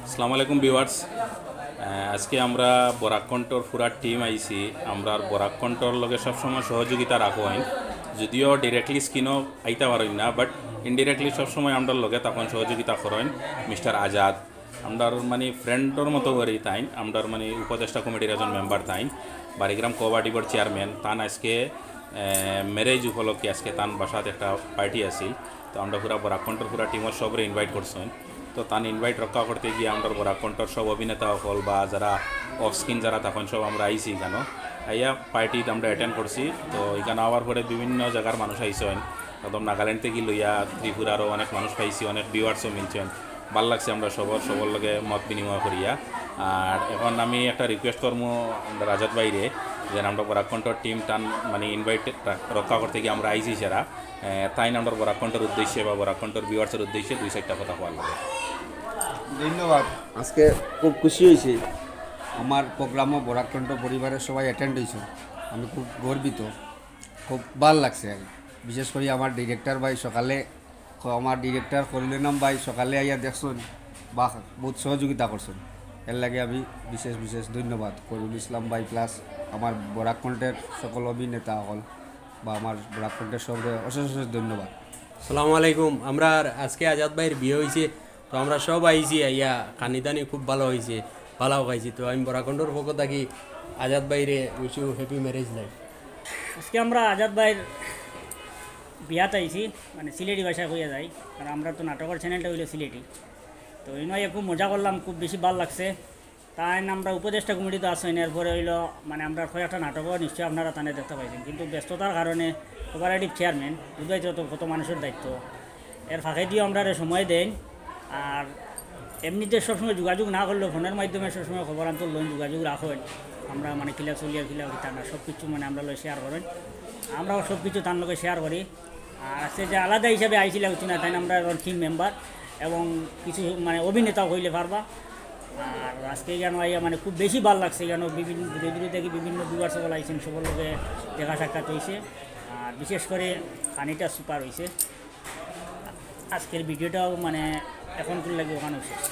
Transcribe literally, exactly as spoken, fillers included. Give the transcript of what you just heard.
আসসালামু আলাইকুম ভিউয়ার্স। আজকে আমরা বরাক কণ্ঠর পুরা টিম আইছি। আমরার বরাক কণ্ঠর লগে সবসময় সহযোগিতা রাখইন, যদিও ডিরেক্টলি স্ক্রিনও আইতা পারইন না, বাট ইনডিরেক্টলি সবসময় আমরার লগে তখন সহযোগিতা করইন মিস্টার আজাদ। আমরার মানে ফ্রেন্ডর মতো করি তাইন, আমরার মানে উপদেষ্টা কমিটির একজন মেম্বার তাইন, বাড়িগ্রাম কোঅপারেটিভর চেয়ারম্যান। তান আজকে ম্যারেজ উপলক্ষে আজকে তান বাসাত একটা পার্টি আছিল। তো আমরা পুরা বরাক কণ্ঠর পুরা টিমর সবরে ইনভাইট করছইন। তো তান ইনভাইট রক্ষা করতে গিয়া আমরার বরাক কণ্ঠর সব অভিনেতা অকল বা যারা অফ স্ক্রিন যারা তখন সব আমরা আইছি ইখানো। আইয়া পার্টিত আমরা অ্যাটেন্ড করছি। তো ইখানো আওয়ার পরে বিভিন্ন জাগার মানুষ আইছইন, একদম নাগাল্যান্ড থাকি লইয়া ত্রিপুরারও অনেক মানুষ পাইছি, অনেক ভিউয়ার্সও মিলছইন। ভালা লাগছে আমরা সবর, সবর লগে মত বিনিময় করিয়া। আর এখন আমি একটা রিকোয়েস্ট করমু আমরা আজাদ ভাইরে, যেন আমরা বরাক কণ্ঠর টিম তান মানে ইনভাইট রক্ষা করতে গিয়া আমরা আইছি সারা। এ, তাইন আমরার বরাক কণ্ঠর উদ্দেশ্যে বা বরাক কণ্ঠর ভিউয়ার্সর উদ্দেশ্যে দুই চাইরটা কথা কওয়ার লাগি। ধন্যবাদ। আজকে খুব খুশি হইছি, আমার প্রোগ্রামও বরাক কণ্ঠ পরিবারের সবাই অ্যাটেন্ড হইছে, আমি খুব গর্বিত, খুব ভালা লাগছে। বিশেষ করি আমার ডিরেক্টর ভাই সকালে, খ-, আমার ডিরেক্টর খলিল ইনাম ভাই সকালে আইয়া দেখছইন বা বহুত সহযোগিতা করছইন, এর লাগি আমি বিশেষ বিশেষ ধন্যবাদ খলিল ইসলাম ভাই প্লাস আমার বরাক কণ্ঠের সকল অভিনেতা অকল বা আমার বরাক কণ্ঠের সবরে অশেষ অশেষ ধন্যবাদ। আসসালামু আলাইকুম। আমরার আজকে আজাদ ভাইর বিয়া হইছে, তো আমরা সব আইছি, আইয়া খানি দানি খুব ভালা হইছে, ভালাও খাইছি। তো আমি বরাক কণ্ঠর পক্ষ থাকি আজাদ ভাইরে wish you happy marriage life। আজকে আমরা আজাদ ভাইর বিয়াত আইছি, মানে সিলেটি ভাষায় কইয়া যাই, কারণ আমরা তো নাটকর চ্যানেলটা হইলো সিলেটি। তো ইনো আইয়া খুব মজা করলাম, খুব বেশি ভালা লাগছে। তাইন আমরা উপদেষ্টা কমিটিত আছইন, এরপরে হইলো মানে আমরা কয়েকটা নাটকও নিশ্চয় আপনারা তানে দেখতা পাইছইন, কিন্তু ব্যস্ততার কারণে কোঅপারেটিভ চেয়ারম্যান বুঝাইতে তো কত মানুষর দায়িত্ব, এর ফাঁকে দিয়েও আমরারে সময় দেইন। আর এমনিতে সবসময় যোগাযোগ না করলেও ফোনের মাধ্যমে সবসময় খবর আন্তর লইন, যোগাযোগ রাখইন। আমরা মানে কিলা চলিয়ার কিলা কিতা না সব কিছু মানে আমরা লগে শেয়ার করইন, আমরাও সব কিছু তান লগে শেয়ার করি। আর আছে যে আলাদা হিসাবে আইছিলা কিছু না, তাইন আমরা এখন টিম মেম্বার এবং কিছু মানে অভিনেতাও কইলে পারবা। আর আজকে ইখানো আইয়া মানে খুব বেশি ভালা লাগছে, ইখানো বিভিন্ন দূরে দূরে থাকি বিভিন্ন ভিউয়ার্স সকল আইছইন, সবর লগে দেখা সাক্ষাৎ হইছে। আর বিশেষ করে খানিটা সুপার হইছে। আজকের ভিডিওটাও মানে এখন কোন লাগে ওখানে শেষ।